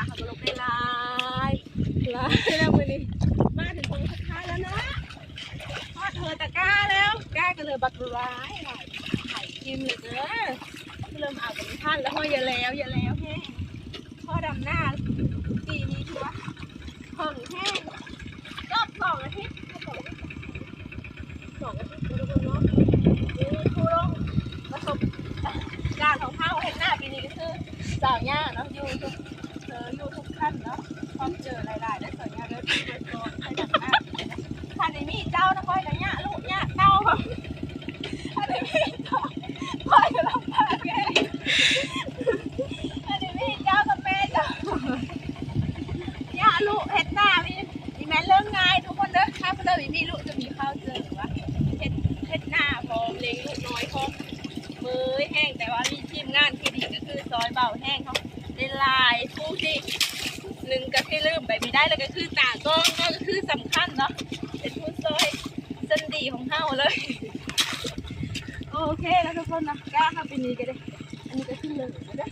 ເຮົາກໍລົງໄດ້ຫຼາຍ ຫຼາຍແລ້ວມື້ນີ້ ມາເຖິງໂຄ້ງສຸດທ້າຍແລ້ວເນາະ ຮອດເຮີຕະກ້າແລ້ວ ກ້າກໍເລີຍບັກຫຼາຍ ຫຼາຍ ຫຼາຍທີມເລີຍເດີ ເລີ່ມເອົາກັນບໍ່ທັນແລ້ວ ໂອ້ຍ ຢ່າແລ້ວ ຢ່າແລ້ວແຮງ ພໍດຳນາ ປີນີ້ຖືວ່າ ເຖິງແຮງ ເກືອບສອງອາທິດ ສອງອາທິດ ສອງອາທິດເນາະ ໂອ້ໂຫ ປະສົບການຂອງເຮົາເຮັດນາປີນີ້ກໍຄືສາວຍ່າເນາະ ຢູ່ທຸກ ເອີ ຢູ່ທຸກຂັ້ນເນາະ ພອບເຈີຫຼາຍໆ ແລະ ສາວຍ່າເດີ ທີ່ເບິ່ງກ່ອນ ຂ້ອຍດຳນາ ຄັນໄດ້ມີເຈົ້ານະ ຂ້ອຍກໍຍະລູກຍະເຕົ້າ ຄັນໄດ້ມີເຈົ້າ ຂ້ອຍກໍລຳບາກແຮງ ອັນນີ້ມີເຈົ້າກັບແມ່ເຈົ້າ ຍາລຸເຮັດນາ ນີ້ ນີ້ແມ່ນເລື່ອງງ່າຍທຸກຄົນເດີ ຖ້າຜູ້ໃດມີລູກຈະມີຄວາມເຊື່ອວ່າເຮັດ ເຮັດນາພ້ອມ ລ້ຽງລູກນ້ອຍພ້ອມ ເມື່ອຍແຮງ ແຕ່ວ່າມີທີມງານທີ່ດີກໍຄືຊ່ອຍເບົາແຮງເຮົາໄດ້ຫຼາຍ ຜູ້ທີ່ໜຶ່ງກໍທີ່ລືມໄປບໍ່ໄດ້ ແລ້ວກໍຄືຕາກ້ອງເນາະ ກໍຄືສຳຄັນເນາະ ເປັນຜູ້ຊ່ອຍຊັ້ນດີຂອງເຮົາເລີຍ ໂອເຄແລ້ວທຸກຄົນນະ ກ້າເຮົາປີນີ້ກໍໄດ້ ອັນນີ້ກໍຄືເລີຍເດີ